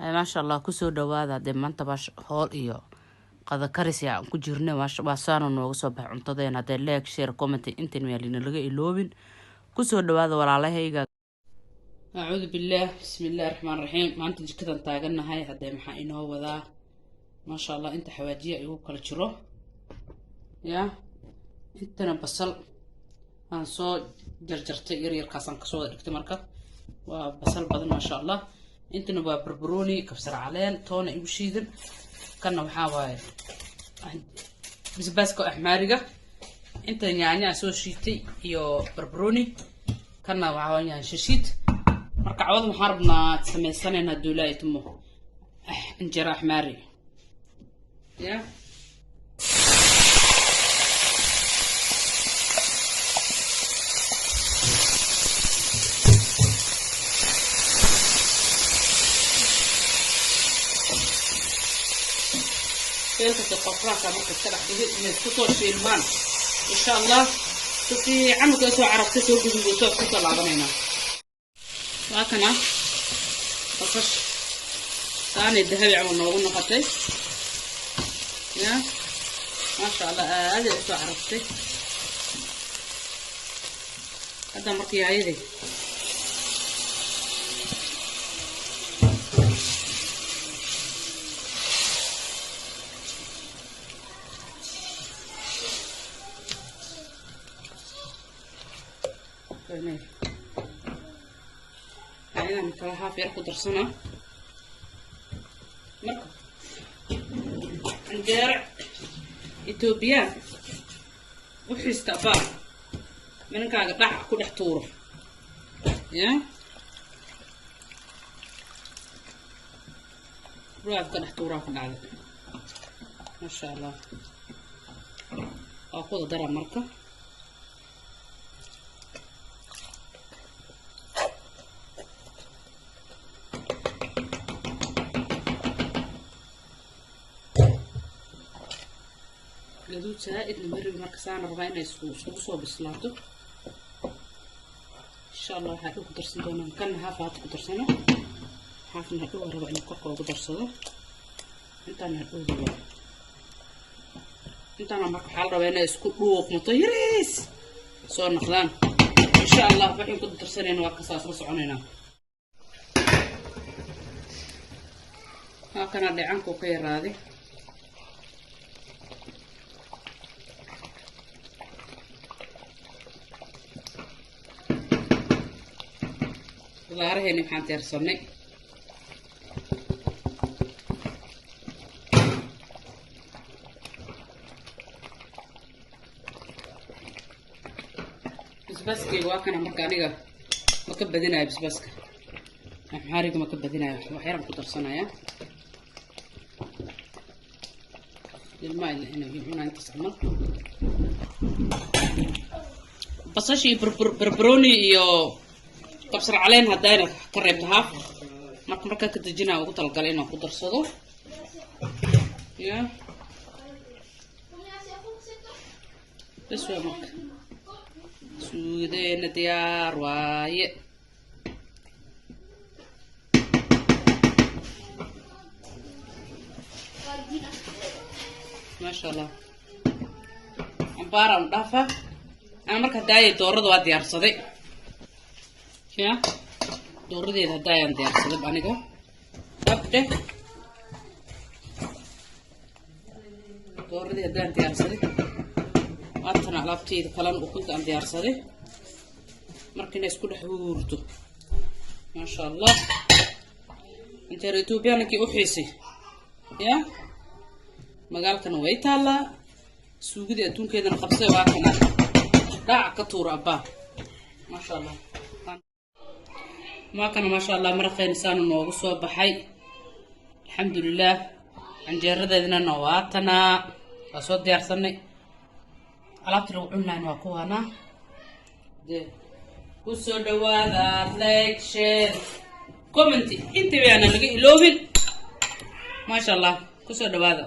Maasha Allah, kusoo dhawaada. Dee maanta baa hool iyo qadakaris aan ku jirna. Waa saana nooga soo baxay cuntadeena. Haddee like, share, comment intan maalina laga iloobin. Kusoo dhawaada, walaalahayga. Acuudu billaah, bismi illahi raxmaan raxiim. Maanta jikadan taagannahay. Haddee maxaa inoo wadaa? Maasha Allah, inta xawaajiya igu kala jiro ya, intana basal aan soo jarjartay yaryarkaasaan kasoo wada dhigtay. Marka waa basal badan, maasha Allah. Intana waa barbarooni, kabsar caleen, toona igu shiidan. Kanna waxaa waaye bisbaaska axmaariga. Inta yaanyo aan soo shiitay iyo barbarooni. Kanna waxaa waa yaanyo shishiid. Marka cawada waxaan rabnaa samaysanayna hadduu Ilaahay tumo injera axmaari ya. Feelkasta qofraaka marka iska dhex dhigay inay isku soo shiilmaan, insha Allah. Si fiican markay soo carabtay, soo guduudato, isku soo laabanaynaa. Waa kana basash saanay dahabi camal noogu noqotay ya, maasha Allah, aaday usoo carabtay. Hadda marka yaayadii inaan kala haaf yar ku darsana. Marka canjeero Etoobiyaan u xiista abaa, minankaaga dhac ku dhex tuuro ya, ruuxa ka dhex tuuraa ku dhacday, maasha Allah. Waa ku wada dara marka. Gaduud saa-idna ma rabi. Marka saana rabaa inay iskugu soo bislaato, insha Allah. Waxaa dhow ku darsan doonaa kanna haaf haata ku darsano, haafna hadhow raba inuu korka ugu darsado. Intaana hadhowda waa intaana. Marka waxaa la rabaa inay isku dhuuqmato, yariis soo noqdaan, insha Allah. Waxaan ku darsanayna waa kasaa, isla soconaynaa. Waa kana dheecankuu ka yaraaday. Qudaaraheeni waxaan diyaarsanay. Basbaaskeyga waa kana. Marka aniga ma ka badinayo basbaaska axmaariga, ma ka badinayo, wax yaraan ku darsanaya. Ilmaha inay cunaa intaas camal. Basasha iyo barbarooni iyo kabsar caleen haddayna ka reebto haaf. Marka markaa ka dejinaa ugu talagalay inaan ku darsado ya. Bes waa. Marka suugadeena diyaar waaye. Maasha Allah, cambaaraan dhaafa ana. Marka hadaaya doorada waa diyaarsaday ya, dooradeeda hadaayaan diyaarsaday aniga. Dabdhe dooradii haddaan diyaarsaday, waatana alaabteyda kalena ukunta aan diyaarsaday. Marka inay isku dhex huurto, maasha Allah. Injeer Etoobiya ninkii u xiisay ya, magaalkana way taallaa. Suugadii adduunkeedana qabsay, waa kana dhaac ka tuura abbaa, maasha Allah. Waa kana, maasha Allah, maraqeena saanu noogu soo baxay, alxamdulilah. Canjeeradeednana waa tanaa, waa soo diyaarsanay. Alaabta lagu cuni lahayna waa kuwaana. Dee kusoo dhawaada, like, share, comment intaba yaana laga iloobin. Maasha Allah, kusoo dhawaada.